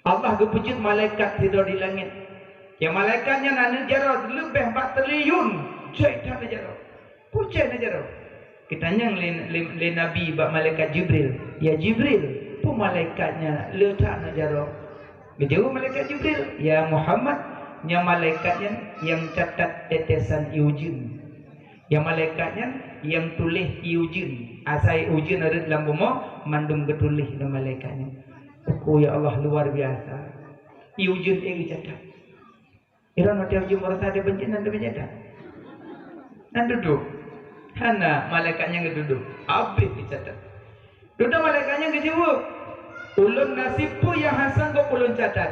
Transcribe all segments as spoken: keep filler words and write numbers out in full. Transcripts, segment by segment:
Allah geupeujeuet malaikat sidroe di langét. Ya, malaikat nyan aneuk jaroe leubeh bak triliun, jai that neujaroe. Peue jai neujaroe? Geutanyong lé, lé, lé Nabi bak malaikat Jibril, "Ya Jibril, peue malaikat nyan le that neujaroe?" Geujaweueb malaikat Jibril, "Ya Muhammad, nyan malaikat nyan nyang catat tetesan ié ujeuen." Ya malaikat nyan nyang tuléh ié ujeuen. Asai ujeuen rhot lam bumoe, mandum geutuléh lé malaikat nyan. Ko ya Allah, luar biasa. Ié ujeuen ék geucatat. Iron watèe ujeuen baroesa ada bencana, ada bencana. Nan dudoe. Hana, malaikat nyan geududoe. Habéh geucatat. Dudoe malaikat nyan geujaweueb, "Ulôn na sipeue nyang han sanggob ulôn catat.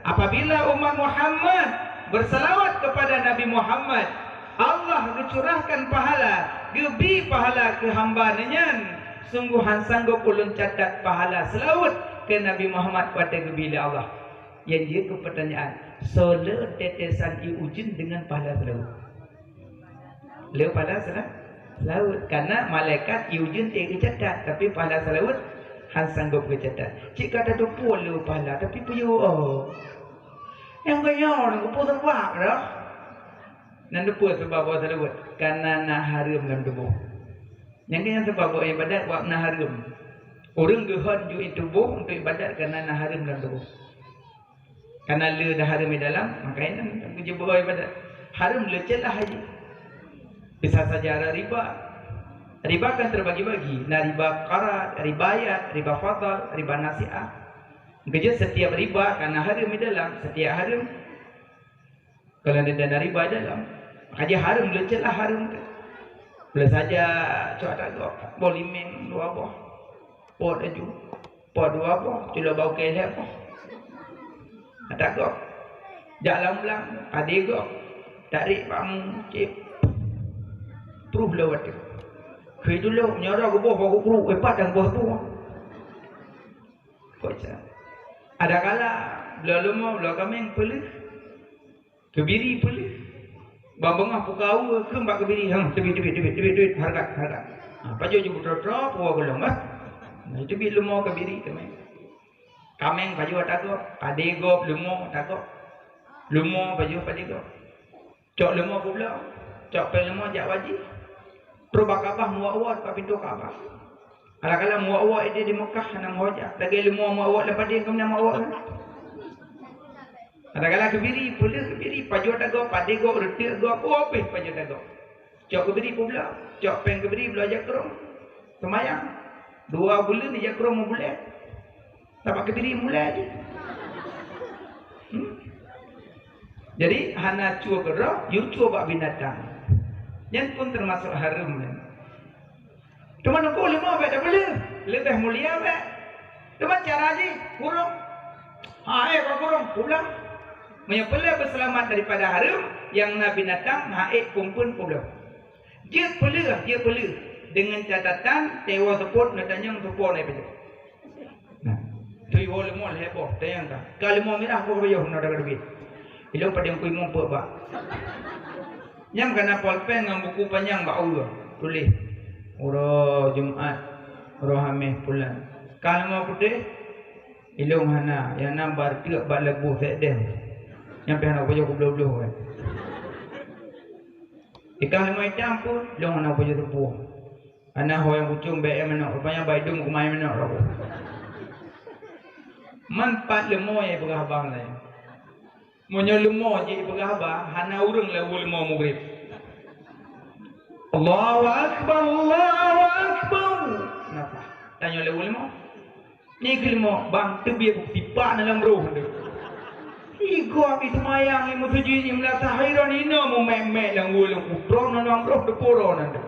Apabila umat Muhammad bersalawat kepada Nabi Muhammad, Allah geucurahkan pahala, geubri pahala keu hamba nyan. Sunggoh han sanggob ulôn catat pahala seulaweuet keu Nabi Muhammad watèe geubri lé Allah." Nyang jeuet keu peutanyaan, soe le tetesan ié ujeuen deungon pahala seulaweuet? Le pahala seula-, seulaweuet. Karena malaikat ié ujeuen ék geucatat, tapi pahala seulaweuet han sanggob geucatat. Cit ka tateupeue le pahala, tapi peuyeuh, oh. Nyang keunyoe, peue sabab dah? Nan teupeue sabab pahala seulaweuet? Karena na hareuem lam tuboh. Nyang keunyan sabab buet ibadat wak na hareuem. Ureueng geuhon jeuet tuboh untuk ibadat karena na hareuem lam tuboh. Karena le dah hareuem di dalam, makanya nan geujeuet buet ibadat. Hareuem le ceulah aja. Bisa saja ada riba. Riba kan terbagi-bagi. Na riba qard, riba yad, riba fadl, riba nasi'ah. Geujeuet setiap riba karena hareuem di dalam, setiap hareuem Kalau ada dana riba dalam, makanya hareuem, le ceulah hareuem tu. Boleh saja cok ata gob, boh limeng dua boh, pot laju, pot dua boh, culok bau kelek boh. Ata gob, jak lam blang, padé gob, tarék bak mu, cit, pruh lewat tu. Keu dulu, nyodoh geuboh bak gubru, eh, padang boh tu. Kocak. Ada kala, bloe leumo, bloe kaméng, peuleuh. Keubiri peuleuh. Bak beungoh pukawe kheun bak keubiri, "Hang, teubiet, teubiet, teubiet, teubiet, teubiet, hareugat, hareugat." Ha, pajoh jih beutroe-troe, puwoe gohlom, bah. Nah, teubiet leumo keubiri kaméng. Kaméng pajoh ata gob, padé gob, leumo ata gob. Leumo pajoh padé gob. Cok leumo peubloe, cok péng leumo jak bak jih. Trok bak Ka'bah muwat-wat bak pintoe Ka'bah. Kadang-kadang muwat-wat idéh di Mekah hana meuho jak. Lagèe leumo muwat-wat lam padé, keu meunan muwat-wat kan? Kadang-kadang keubiri, peuleuh keubiri, pajoh ata gob, padé gob, reuteuek gob, oh, habéh pajoh ata gob. Cok keubiri peubloe, cok péng keubiri bloe jak krông. Seumayang. Dua buleuen jak krông meubuleuen. Sabab keubiri mulai jih. Hmm? Jadi, hana cue keudroe, yue cue bak binatang. Nyan pun teumasok hareuem nyan. Teuma nungku leumo bèk tapeuleueh, leubeh mulia bèk. Teuma cara jih, kurông. Ha, eh, bak kurông, pulang. Meunyoe peureulèe beuseulamat daripada hareuem, nyang na binatang, ha, eh, pumpeuen peubloe. Jeuet peuleueh, jeuet peuleueh. Deungon catatan, teuma seupôt neutanyong seupôt na peue. Nah, teuiwoe leumo lhèe boh, tanyong ka. Ka leumo mirah boh bayoh na dara duit. Ilong padang kui mumpuk bak. Nyang kana polpen ngon buku panyang bak ureue. Tuléh, "Uroe Jumat, uroe Hamèh pulan." Ka leumo putéh, ilong hana, nyang na bar teuk bak leubeh sekdeng. Nyang pih hana pajoh kubloe-bloe kan. Ikah leumo itam pun, ilong hana pajoh teupuih. Hana ho nyang kucong bèk manok, rupanya bai dum kumai manok rabo. Man pat leumo nyang peugah haba nyan. Meunyoe leumo jih peugah haba, hana ureueng lé leumo mugrib. Allahu Akbar, Allahu Akbar. Kenapa? Tanya lé leumo. Nyan keuh leumo, bang, teubiet bukeusipak na lam roh teuh. Igob i seumayang i meuseujid i meulasah, iron inoe meumek-mek lam ueh lôn, utroe na lam roh teupeue uroe nan teuh.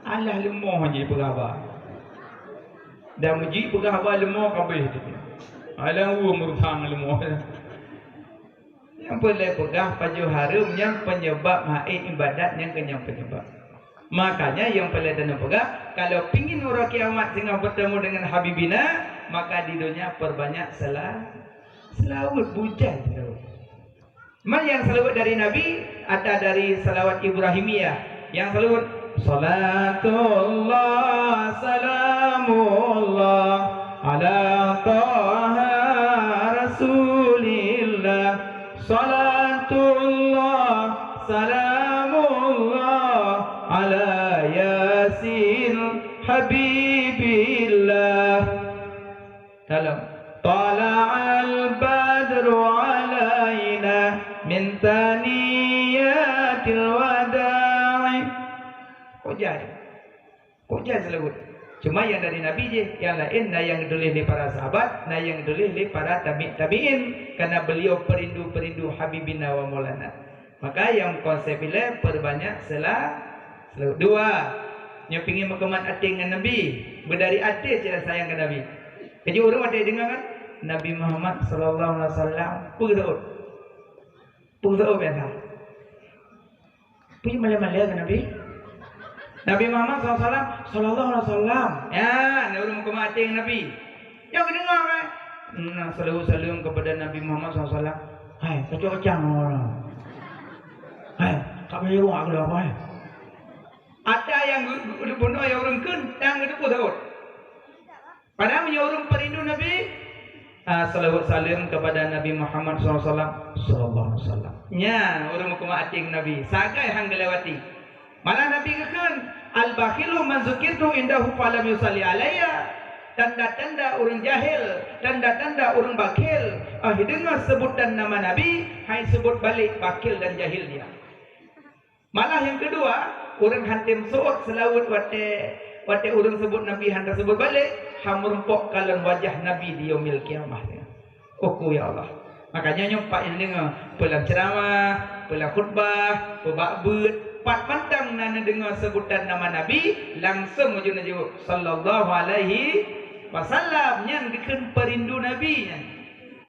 Alah leumo jih peugah haba. Dan meujih peugah haba leumo ka abéh teuh. Alah ueh meurusang leumo. Nyang peureulèe peugah pajoh hareuem nyang peunyeubab hak iék ibadat nyang keu nyang peunyeubab. Makanya nyang peureulèe tanyoe peugah, kalau pingin uroe kiamat singoh bertemu dengan Habibina, maka di dunia perbanyak sela-, selawat, bujang selawat. Man nyang selawat dari Nabi, ada dari selawat Ibrahimiyah. Nyang selawat, "Salatullah, salamullah, ala Taha Salatullah, salamullah ala Yasin Habibillah. Dalam. Tala'al badru alaina min thaniyatil wada'i. Kok jai? Kok jai seulaweuet? Cuma nyang dari Nabi jih, nyang laén na nyang geutuléh lé para sahabat, na nyang geutuléh lé para tabi-, tabi'in, karena beliau perindu-perindu Habibina wa Maulana. Maka nyang konsep ilée, perbanyak sela-, seulaweuet. Dua, nyoe pingin meukeumah até ngon Nabi, beudari até cit sayang keu Nabi. Keujeuet ureuëng watée deungoe kan, Nabi Muhammad sallallahu alaihi wasallam, peue geusaut? Peue geusaut biasa? Peue malée-malée keu Nabi? Nabi Muhammad sallallahu alaihi wasallam, sallallahu alaihi wasallam. Ya, na ureuëng meukeumah até ngon Nabi. Nyang geudeungoe kan? Nah, seulaweuet-seulaweuet kepada Nabi Muhammad sallallahu alaihi wasallam. Hai, kacau-kacau orang. Hai, tak boleh ruang aku dah apa, hai. Ada nyang geu-, geu-, geubunoe nyang ureuëng kheun, nyang geuteupeue saut. Padahal meunyoe ureuëng peurindu Nabi, ah, salawat salam kepada Nabi Muhammad sallallahu alaihi wasallam, sallallahu alaihi wasallam. Nya, ureuëng meukeumah até ngon Nabi, sagai han geulewati. Malah Nabi geukheun, "Al-bakhilu man zukirtu indahu falam yusalli alayya." Tanda-tanda ureuëng jahil, tanda-tanda ureuëng bakhil, ah, deungoe seubutan nama Nabi, han seubut balek, bakhil dan jahil dia. Malah nyang keudua, ureuëng han tem seuôt seulaweuet watée, watée ureuëng seubut Nabi han teusebut balek, han meurumpok kalon wajah Nabi di Yaumil Qiyamah. Oku ya Allah. Makanya nyoe pat nyang deungoe, peue lam ceuramah, peue lam khutbah, peue bak beuet, pat mantong na neudeungoe seubutan nama Nabi, langsong ujeuen-ujeuen, "Sallallahu alaihi wasallam," nyan geukheun peurindu Nabi nyan.